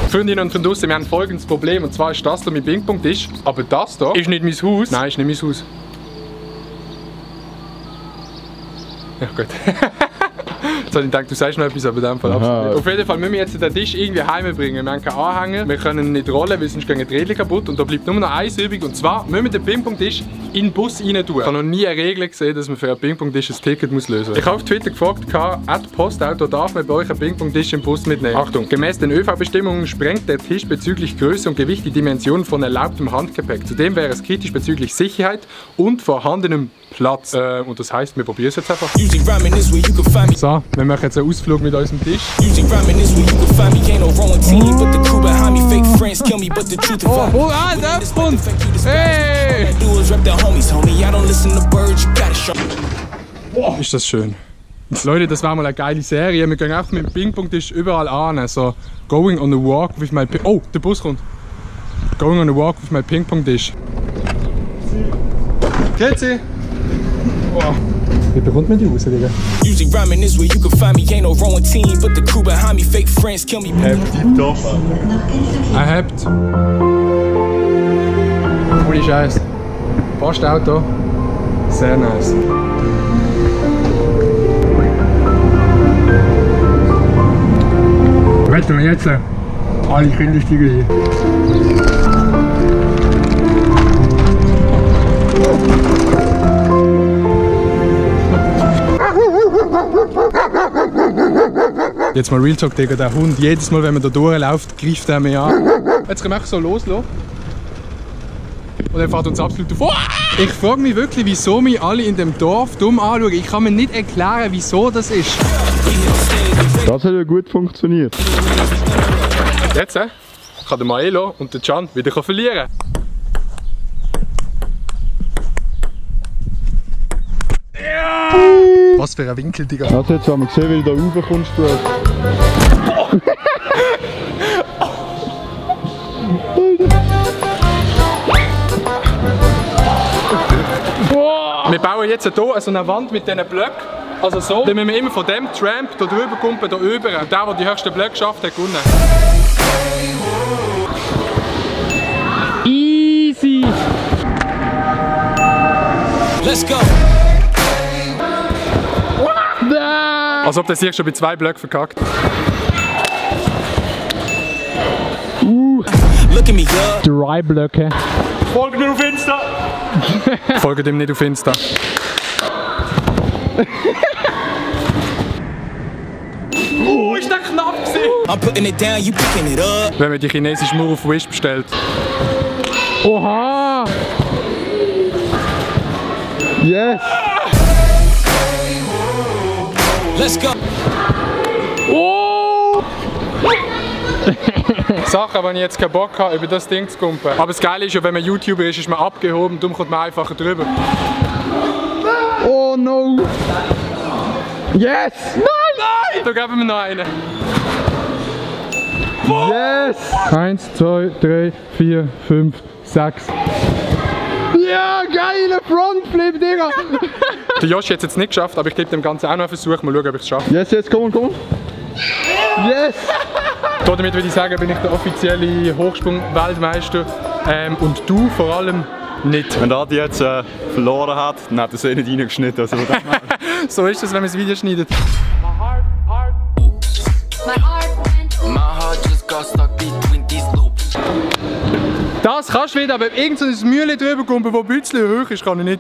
Freundinnen und Freunde, wir haben folgendes Problem, und zwar ist das hier mein Ping-Pong-Tisch, aber das hier ist nicht mein Haus. Nein, ist nicht mein Haus. Ja gut. Jetzt habe ich gedacht, du sagst noch etwas, aber in dem Fall absolut nicht. Auf jeden Fall müssen wir jetzt den Tisch irgendwie heimbringen. Wir haben keinen Anhänger, wir können ihn nicht rollen, weil sonst gehen die Räder kaputt. Und da bleibt nur noch eins übrig, und zwar müssen wir den Ping-Pong-Tisch in den Bus rein tun. Ich habe noch nie eine Regel gesehen, dass man für einen Ping-Pong-Tisch ein Ticket lösen muss. Ich habe auf Twitter gefragt, @Postauto, darf man bei euch einen Ping-Pong-Tisch im Bus mitnehmen? Achtung, gemäß den ÖV-Bestimmungen sprengt der Tisch bezüglich Größe und Gewicht die Dimensionen von erlaubtem Handgepäck. Zudem wäre es kritisch bezüglich Sicherheit und vorhandenem Platz. Und das heisst, wir probieren es jetzt einfach. So, wir machen jetzt einen Ausflug mit unserem Tisch. Oh, hey! Wow, ist das schön. Leute, das war mal eine geile Serie. Wir gehen auch mit dem Ping-Pong-Tisch überall an. So, going on a walk with my oh, der Bus kommt. Going on a walk with my Ping-Pong-Tisch. Grüezi! Wow. Wie bekommt man die raus, Digga? Er hebt. Holy Scheiß. Postauto. Sehr nice. Wetten wir jetzt? Alle Kinder steigen hier. Jetzt mal Real Talk, Digga, der Hund, jedes Mal, wenn man da durchläuft, greift er mich an. Jetzt können wir einfach so loslassen. Und er fährt uns absolut auf. Ich frage mich wirklich, wieso mich alle in dem Dorf dumm anschauen. Ich kann mir nicht erklären, wieso das ist. Das hat ja gut funktioniert. Jetzt kann der Maelo und der Can wieder verlieren. Ja! Was für ein Winkel, Digga. Also jetzt haben wir gesehen, wie du da raufkommst. Wir bauen jetzt hier so eine Wand mit diesen Blöcken. Also so, dann müssen wir immer von dem Tramp hier drüber kumpen, hier rüber. Und der die höchsten Blöcke schafft, hat gewonnen. Easy! Let's go! Als ob der sich schon bei 2 Blöcken verkackt. Look at me, yeah. 3 Blöcke. Folgt mir auf Insta! Folgt ihm nicht auf Insta. Oh, ist der knapp gewesen! I'm putting it down, you picking it up. Wenn man die chinesische Mauer auf Wish bestellt. Oha! Yes! Let's go! Oh! Sache, wenn ich jetzt keinen Bock habe, über das Ding zu kumpen. Aber das Geile ist ja, wenn man YouTuber ist, ist man abgehoben, darum kommt man einfacher drüber. Oh no! Yes! Nein! Da geben wir noch einen. Yes! 1, 2, 3, 4, 5, 6. Ja, geile Frontflip, Digga! Der Josh hat es jetzt nicht geschafft, aber ich gebe dem Ganzen auch noch einen Versuch. Mal schauen, ob ich es schaffe. Yes, yes, komm, komm! Yes! Damit würde ich sagen, bin ich der offizielle Hochsprung-Weltmeister. Und du vor allem nicht. Wenn Adi jetzt verloren hat, dann hat er es eh nicht reingeschnitten. Also so ist es, wenn man das Video schneidet. Das kannst du wieder, aber irgend so ein Mühle drüber kommen, das ein bisschen hoch ist, kann ich nicht.